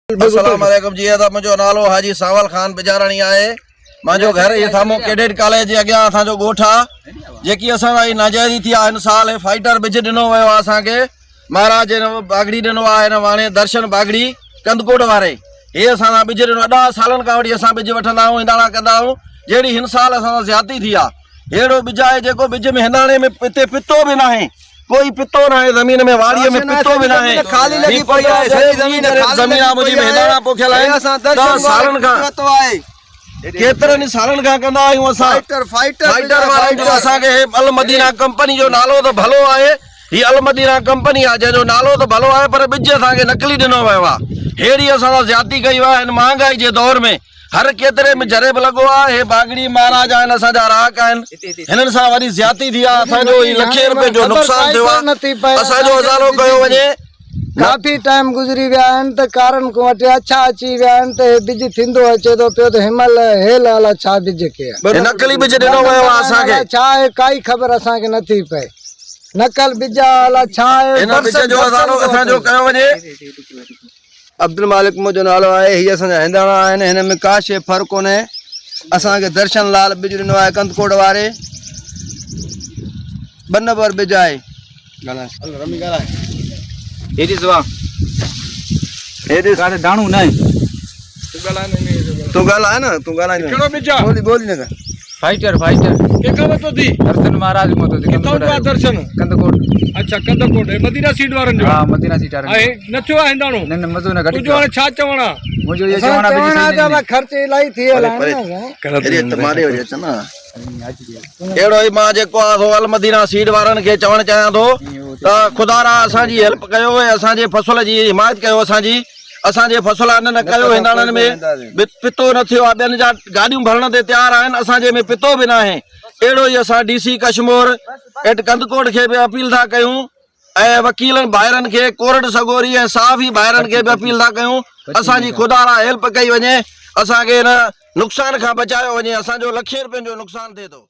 السلام عليڪم جي ادا منهنجو نالو حاجي سانول خان بجاراڻي آهي منهنجو گهر هي سامهون ڪيڊٽ ڪاليج جي اڳيان اسان جو ڳوٺ آ جيڪي اسان سان هي ناجائزي ٿي آ هن سال هي فائٽر ٻج ڏنو ويو آ اسان کي مهاراج هن باگڙي ڏنو آ هن واڻي درشن باگڙي ڪنڌڪوٽ واري هي اسان سان ٻج ڏنو ڏهه سالن کان وٺي اسان ٻج وٺندا آهيون هنداڻا ڪندا آهيون جهڙي هن سال اسان سان زيادتي ٿي آ ههڙو ٻج آهي جيڪو ٻج ۾ هنداڻي ۾ پتي پتو به ناهي ڪوئي پتو ناهي زمين ۾ واڙيء ۾ پتو به ناهي خالي لڳي پئي آهي سڄي زمين زمين آ منهنجي ۾ هنداڻا پوکيل آهن 10 سالن کان ڪيترن ئي سالن کان ڪندا آهيون اسان فائٽر فائٽر فائٽر وارن جو اسان کي هي المدينه ڪمپني جو نالو ته ڀلو آهي هي المدينه ڪمپني آهي جنهن جو نالو ته ڀلو آهي پر ٻج اسان کي نقلي ڏنو ويو آهي ههڙي اسان سان زيادتي ڪئي وئي آهي هن مهانگائي جي دور ۾ هر ڪيتري ۾ جريب لڳو آ هي باگڙي مهاراج آهن اسان جا رهاڪ آهن هنن سان وڏي زيادتي ٿي آ اسان جو هي لکين روپين جو نقصان ٿيو آ اسان جو ازالو ڪيو وڃي. ڪافي ٽائيم گذري ويا آهن ته ڪارن کان وٺي اڇا اچي ويا آهن ته هي ٻج ٿيندو اچي ٿو پيو ته هن مهل هيل الاء ڇا ٻج کي آهي. هي نقلي ٻج ڏنو ويو آ اسان کي. الاء ڇا آهي ڪائي خبر اسان کي نٿي پئي نقل ٻج آ الاء ڇا آهي هن ٻج جو ازالو اسان جو ڪيو وڃي. عبدالمالڪ منهنجو نالو آهي هي اسان جا هنداڻا آهن هن ۾ ڪا شيء فرق ڪونهي اسان کي درشن لال ٻج ڏنو آهي ڪنڌڪوٽ واري ٻه نمبر ٻج آهي هي ڏس وا هي ڏس ڪاٿي داڻو نه آهي تون ڳالهاء نه تون ڳالهاء نه ڪهڙو ٻج آ ٻولي ٻولي نه فائٽر فائٽر ڪنهن کان ورتو ٿي درشن مهاراج مون ورتو ٿي ڪٿان جو آ درشن ڪنڌڪوٽ اڇا ڪنڌڪوٽ هي مدينه سيڊ وارن جو ها مدينه سيڊ وارن جو نه ٿيو آ هنداڻو نه نه مزو نه گهٽ تنهنجو هاڻي ڇا چوڻ آ منهنجو اهو چوڻ آ چوڻ آ ته خرچ الاهي ٿي ويل آهن نه هيڏي ته ماڏي وري اچ نه اهڙو ئي مان جيڪو آ سو المدينه سيڊ وارن کي چوڻ چاهيان ٿو ته خدارا اسان جي هيلپ ڪيو ۽ اسان جي فصل جي حمايت ڪيو اسان جي اسان جي فصل آهن نه ڪيو هنداڻن ۾ به پتو نه ٿيو آهي ٻين جا گاڏيون ڀرڻ تي تيار آهن اسان جي ۾ پتو به ناهي اهڙو ئي اسان D C Kashmore at Kandhkot کي به اپيل ٿا ڪيون ۽ وڪيلن ڀائرن کي ڪورٽ سڳوري ۽ صحافي ڀائرن کي به اپيل ٿا ڪيون اسان جي خدا را هيلپ ڪئي وڃي اسان کي هن نقصان کان بچايو وڃي اسان جو لکين روپين جو نقصان ٿئي ٿو.